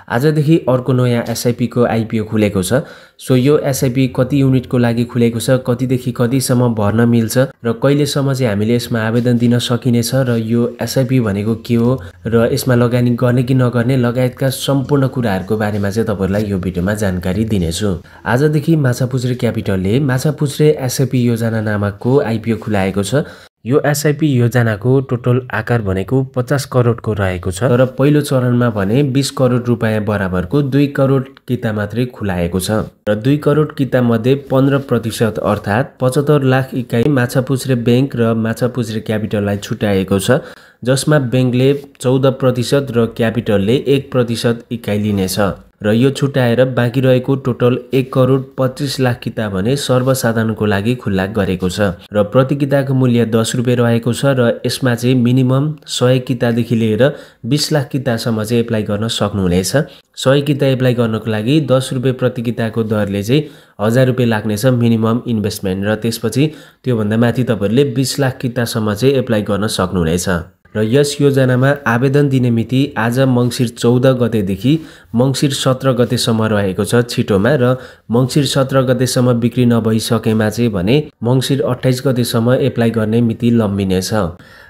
आजदेखि अर्को नयाँ एसआइपी को आइपिओ खुलेको छ। सो यो एसआइपी कति युनिटको लागि खुलेको छ, कतिदेखि कतिसम्म भर्न मिल्छ र कहिलेसम्म चाहिँ हामीले यसमा आवेदन दिन सकिनेछ र यो एसआइपी भनेको के हो र यसमा लगानी गर्ने कि नगर्ने लगायतका सम्पूर्ण कुराहरूको बारेमा चाहिँ तपाईहरुलाई यो भिडियोमा जानकारी दिनेछु। आजदेखि माछापुच्छ्रे क्यापिटलले माछापुच्छ्रे एसआइपी योजना नामकको आइपिओ खुलाएको छ। यो एसआइपी योजनाको टोटल आकार भनेको 50 करोडको रहेको छ, तर पहिलो चरणमा भने 20 करोड रुपैयाँ बराबरको 2 करोड किता मात्रै खुलाएको छ र 2 करोड किता मध्ये 15% अर्थात् 75 लाख इकाइ माछापुच्छ्रे बैंक र माछापुच्छ्रे क्यापिटललाई छुट्याएको छ, जसमा बैंकले 14% र क्यापिटलले 1% इकाइ लिनेछ र यो छुट्याएर बाँकी रहेको टोटल 1 करोड 25 लाख किता भने सर्वसाधारणको लागि खुल्ला गरेको छ र प्रति किताको मूल्य 10 रुपैयाँ रहेको छ र यसमा चाहिँ मिनिमम 100 कितादेखि लिएर 20 लाख कितासम्म चाहिँ एप्लाई गर्न सक्नुहुनेछ। 100 किता एप्लाई गर्नको लागि 10 रुपैयाँ प्रति किताको दरले चाहिँ 1000 रुपैयाँ लाग्नेछ मिनिमम इन्भेस्टमेन्ट र त्यसपछि त्योभन्दा माथि तपाईहरुले 20 लाख कितासम्म चाहिँ एप्लाई गर्न सक्नुहुनेछ। र यस योजनामा आवेदन दिने मिति आज मंसिर 14 गतेदेखि मंसिर 17 गतेसम्म रहेको छ छिटोमा र मंसिर 17 गतेसम्म बिक्री नभइसकेमा चाहिँ भने मंसिर 28 गतेसम्म एप्लाई गर्ने मिति लम्बिनेछ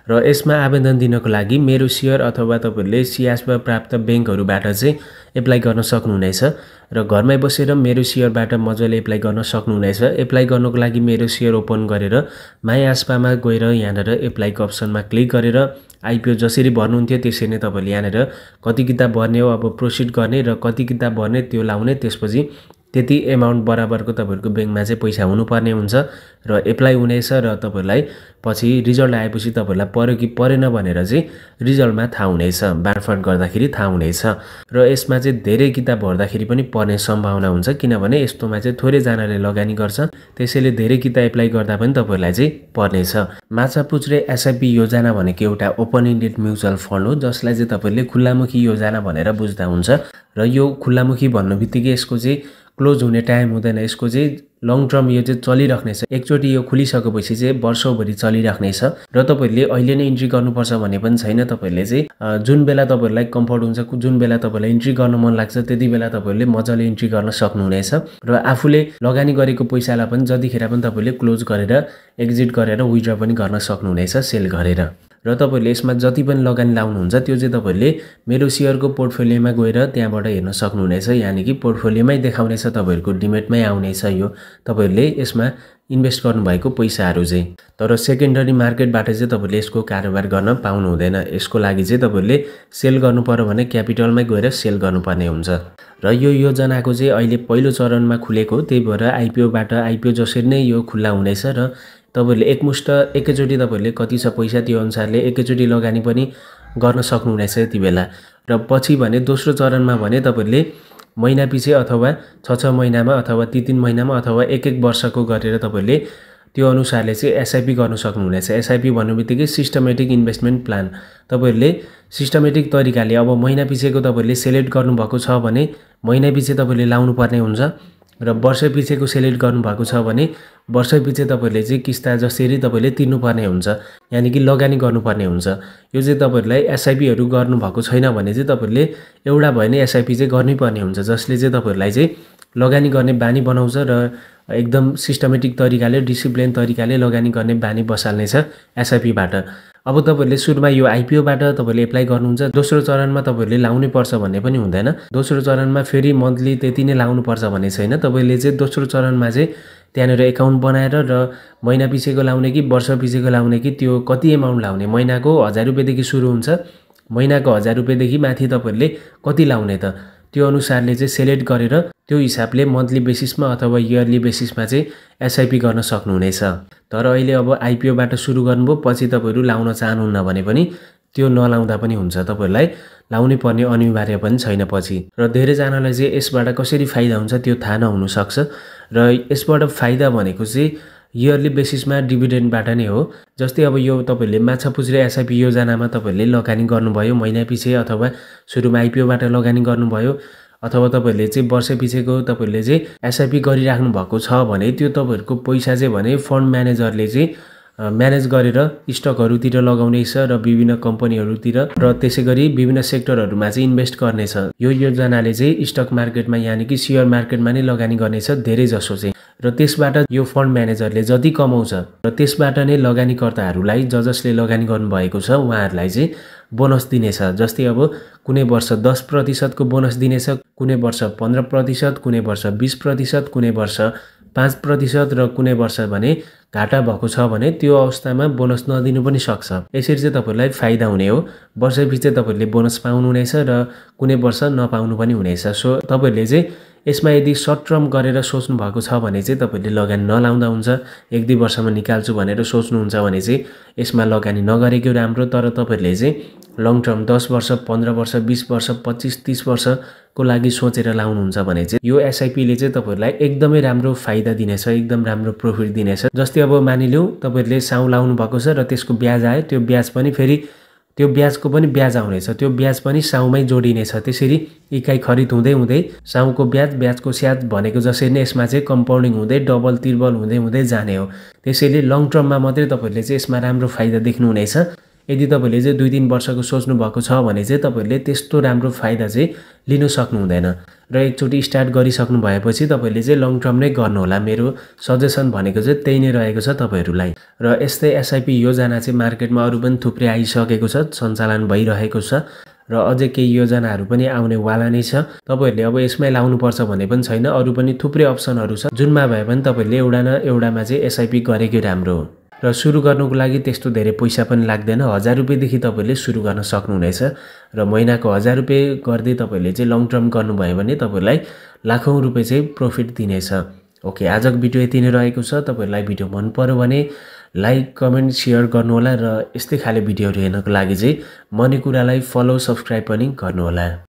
र यसमा आवेदन दिनको लागि मेरो शेयर अथवा तपाईहरुले सियासमा प्राप्त बैंकहरुबाट चाहिँ एप्लाई गर्न सक्नुहुनेछ र घरमै बसेर मेरो शेयरबाट मजाले एप्लाई गर्न सक्नुहुनेछ। एप्लाई गर्नको लागि मेरो शेयर ओपन गरेर माई आस्पामा गएर यहाँनेर एप्लाईको अप्सनमा क्लिक गरेर आइपिओ जसरी भर्नुहुन्थ्यो त्यसरी नै तपाईले यहाँनेर कति किताब भर्ने हो, अब प्रोसिड गर्ने र कति किताब भर्ने त्यो लाउने, त्यसपछि त्यति एमाउन्ट बराबरको तपाईहरुको बैंकमा चाहिँ पैसा हुनुपर्ने हुन्छ र एप्लाई हुनेछ र तपाईहरुलाई पछि रिजल्ट आएपछि तपाईहरुलाई पर्यो कि परेन भनेर चाहिँ रिजल्टमा थाहा हुनेछ, बाँडफाँड गर्दाखेरि थाहा हुनेछ र यसमा चाहिँ धेरै किताब भर्दाखेरि पनि पर्ने सम्भावना हुन्छ, किनभने यस्तोमा चाहिँ थोरै जनाले लगानी गर्छ, त्यसैले धेरै किताब एप्लाई गर्दा पनि तपाईहरुलाई चाहिँ पर्नेछ। माछापुच्छ्रे एसआइपी योजना भनेको एउटा ओपन इन्डेड म्युचुअल फन्ड हो, जसलाई चाहिँ तपाईहरुले खुल्लामुखी योजना भनेर बुझ्दा हुन्छ र यो खुल्लामुखी भन्नुबित्तिकै यसको चाहिँ क्लोज हुने टाइम हुँदैन, यसको चाहिँ लङ टर्म यो चाहिँ चलिराख्नेछ। एकचोटी यो खुलिसकेपछि चाहिँ वर्षौभरि चलिराख्नेछ र तपाईहरुले अहिले नै इन्ट्री गर्नुपर्छ भन्ने पनि छैन। तपाईहरुले चाहिँ जुन बेला तपाईहरुलाई कम्फर्ट हुन्छ, जुन बेला तपाईहरुलाई इन्ट्री गर्न मन लाग्छ त्यति बेला तपाईहरुले मजाले इन्ट्री गर्न सक्नुहुनेछ र आफूले लगानी गरेको पैसालाई पनि जतिखेर पनि तपाईहरुले क्लोज गरेर एक्जिट गरेर विथड्र पनि गर्न सक्नुहुनेछ सेल गरेर र तपाईहरुले यसमा जति पनि लगानी लाउनुहुन्छ त्यो चाहिँ तपाईहरुले मेरो शेयरको पोर्टफोलियोमा गएर त्यहाँबाट हेर्न सक्नुहुनेछ, यानी कि पोर्टफोलियोमै देखाउनेछ, तपाईहरुको डिमेटमै आउनेछ यो तपाईहरुले यसमा इन्भेस्ट गर्नुभएको पैसाहरु चाहिँ। तर सेकेन्डरी मार्केटबाट चाहिँ तपाईहरुले यसको कारोबार गर्न पाउनु हुँदैन। यसको लागि चाहिँ तपाईहरुले सेल गर्नु पर्यो भने क्यापिटलमै गएर सेल गर्नुपर्ने हुन्छ र यो योजनाको चाहिँ अहिले पहिलो चरणमा खुलेको, त्यही भएर आइपिओ जसरी नै यो खुल्ला हुनेछ र तपाईहरुले एकमुष्ट एकैचोटी तपाईहरुले कति छ पैसा त्यो अनुसारले एकैचोटी लगानी पनि गर्न सक्नुहुनेछ यति बेला र पछि भने दोस्रो चरणमा भने तपाईहरुले महिना पछि अथवा 6 महिनामा अथवा 3 महिनामा अथवा 1 वर्षको गरेर तपाईहरुले त्यो अनुसारले चाहिँ एसआइपी गर्न सक्नुहुनेछ। एसआइपी भन्नुबित्तिकै सिस्टमेटिक इन्भेस्टमेन्ट प्लान, तपाईहरुले सिस्टमेटिक तरिकाले अब महिना पछिको तपाईहरुले सेलेक्ट गर्नुभएको छ भने महिना पछि तपाईहरुले लाउनु पर्ने हुन्छ र वर्ष पछिको सेलेक्ट गर्नुभएको छ भने वर्ष पछि तपाईहरुले चाहिँ किस्ता जसरी तपाईहरुले तिर्नुपर्ने हुन्छ, यानी कि लगानी गर्नुपर्ने हुन्छ। यो चाहिँ तपाईहरुलाई एसआइपीहरु गर्नुभएको छैन भने चाहिँ तपाईहरुले एउटा भए नै एसआइपी चाहिँ गर्नै हुन्छ, जसले चाहिँ तपाईहरुलाई चाहिँ लगानी गर्ने बानी बनाउँछ र एकदम सिस्टमेटिक तरिकाले डिसिप्लिन तरिकाले लगानी गर्ने बानी बसाल्नेछ एसआइपीबाट। अब तपाईहरुले सुरुमा यो आइपिओबाट तपाईहरुले एप्लाई गर्नुहुन्छ, दोस्रो चरणमा तपाईहरुले लाउनै पर्छ भन्ने पनि हुँदैन। दोस्रो चरणमा फेरि मन्थली त्यति नै लाउनु पर्छ भन्ने छैन। तपाईहरुले चाहिँ दोस्रो चरणमा चाहिँ त्यहाँनेर एकाउन्ट बनाएर र महिना पछिको लाउने कि वर्ष पछिको लाउने कि त्यो कति एमाउन्ट लाउने, महिनाको 1000 रुपैयाँदेखि सुरु हुन्छ, महिनाको 1000 रुपैयाँदेखि माथि तपाईहरुले कति लाउने त त्यो अनुसारले चाहिँ सेलेक्ट गरेर त्यो हिसाबले मन्थली बेसिसमा अथवा इयरली बेसिसमा चाहिँ एसआइपी गर्न सक्नुहुनेछ। तर अहिले अब आइपिओबाट सुरु गर्नुभयो, पछि तपाईहरु लाउन चाहनुहुन्न भने पनि त्यो नलाउँदा पनि हुन्छ, तपाईहरुलाई लाउनै पर्ने अनिवार्य पनि छैन पछि। र धेरै जनालाई चाहिँ यसबाट कसरी फाइदा हुन्छ त्यो थाहा नहुन सक्छ र यसबाट फाइदा भनेको चाहिँ इयरली बेसिसमा डिभिडेन्डबाट नै हो। जस्तै अब यो तपाईहरुले माछापुच्छ्रे एसआइपी योजनामा तपाईहरुले लगानी गर्नुभयो महिना पछि अथवा सुरुमा आइपिओबाट लगानी गर्नुभयो अथवा तपाईहरुले चाहिँ वर्ष पछिको तपाईहरुले चाहिँ एसआइपी गरिराख्नु भएको छ भने त्यो तपाईहरुको पैसा चाहिँ भने फन्ड म्यानेजरले चाहिँ म्यानेज गरेर स्टकहरुतिर लगाउनेछ र विभिन्न कम्पनीहरुतिर र त्यसैगरी विभिन्न सेक्टरहरुमा चाहिँ इन्भेस्ट गर्नेछ। यो योजनाले चाहिँ स्टक मार्केटमा यानि कि शेयर मार्केटमा नै लगानी गर्नेछ धेरै जसो चाहिँ। र त्यसबाट यो फन्ड म्यानेजरले जति कमाउँछ र त्यसबाट नै लगानीकर्ताहरुलाई जसले लगानी गर्नु भएको छ उहाँहरुलाई चाहिँ बोनस दिनेछ। जस्तै अब कुनै वर्ष 10% को बोनस दिनेछ, कुनै वर्ष 15%, कुनै वर्ष 20%, कुनै वर्ष 5% र कुनै वर्ष भने घाटा भएको छ भने त्यो अवस्थामा बोनस नदिनु पनि सक्छ। यसरी चाहिँ तपाईहरुलाई फाइदा हुने हो। वर्षैपिछे तपाईहरुले बोनस पाउनु हुनेछ र कुनै वर्ष नपाउनु पनि हुनेछ। सो तपाईहरुले चाहिँ यसमा यदि सर्ट टर्म गरेर सोच्नु भएको छ भने चाहिँ तपाईहरुले लगानी नलाउँदा हुन्छ। 1-2 वर्षमा निकाल्छु भनेर सोच्नुहुन्छ भने चाहिँ यसमा लगानी नगरेको राम्रो। तर तपाईहरुले चाहिँ लङ टर्म 10 वर्ष, 15 वर्ष, 20 वर्ष, 25-30 वर्ष को लागि सोचेर लाउनुहुन्छ भने चाहिँ यो एसआईपी ले चाहिँ तपाईहरुलाई एकदमै राम्रो फाइदा दिनेछ, एकदम राम्रो प्रॉफिट दिनेछ। जस्तै अब मानिलिऊ तपाईहरुले साउ लाउनु भएको छ र त्यसको ब्याज आयो, त्यो ब्याज पनि फेरि त्यो ब्याजको पनि ब्याज आउनेछ, त्यो ब्याज पनि साउमै जोडिनेछ। त्यसरी इकाइ खरिद हुँदै हुँदै साउको ब्याज, ब्याजको स्याज भनेको जसरी नै यसमा चाहिँ कम्पाउन्डिङ हुँदै डबल त्रिबल हुँदै हुँदै जाने हो। त्यसैले लङ टर्ममा मात्रै तपाईहरुले चाहिँ यसमा राम्रो फाइदा देख्नु हुनेछ। यदि तपाईहरुले चाहिँ 2-3 वर्षको सोच्नु भएको छ भने चाहिँ तपाईहरुले त्यस्तो राम्रो फाइदा चाहिँ लिन सक्नु हुँदैन र एकचोटी स्टार्ट गरिसक्नु भएपछि तपाईहरुले चाहिँ लङ टर्म नै गर्नु होला। मेरो सजेसन भनेको चाहिँ त्यही नै रहेको छ तपाईहरुलाई। र यस्तै एसआईपी योजना चाहिँ मार्केटमा अरु पनि थुप्रै आइसकेको छ, सञ्चालन भइरहेको छ र अझै केही योजनाहरु पनि आउने वाला नै छ। तपाईहरुले अब यसमै लाउनु पर्छ भने पनि छैन, अरु पनि थुप्रै अप्सनहरु छ। जुनमा भए पनि तपाईहरुले एउटा न एउटामा चाहिँ एसआईपी गरेकै राम्रो हो। र सुरु गर्नुको लागि त्यस्तो धेरै पैसा पनि लाग्दैन। 1000 रुपैयाँ देखि तपाईहरुले सुरु गर्न सक्नुहुनेछ र महिनाको 1000 रुपैयाँ गर्दै तपाईहरुले चाहिँ लङ टर्म गर्नुभयो भने तपाईहरुलाई लाखौं रुपैयाँ चाहिँ प्रॉफिट दिनेछ। ओके, आजको भिडियो यति नै रहेको छ। तपाईहरुलाई भिडियो मन पर्यो भने लाइक, कमेन्ट, शेयर गर्नु होला र यस्तै खाले भिडियोहरु हेर्नको लागि चाहिँ मनी कुरालाई फलो, सब्स्क्राइब पनि गर्नु होला।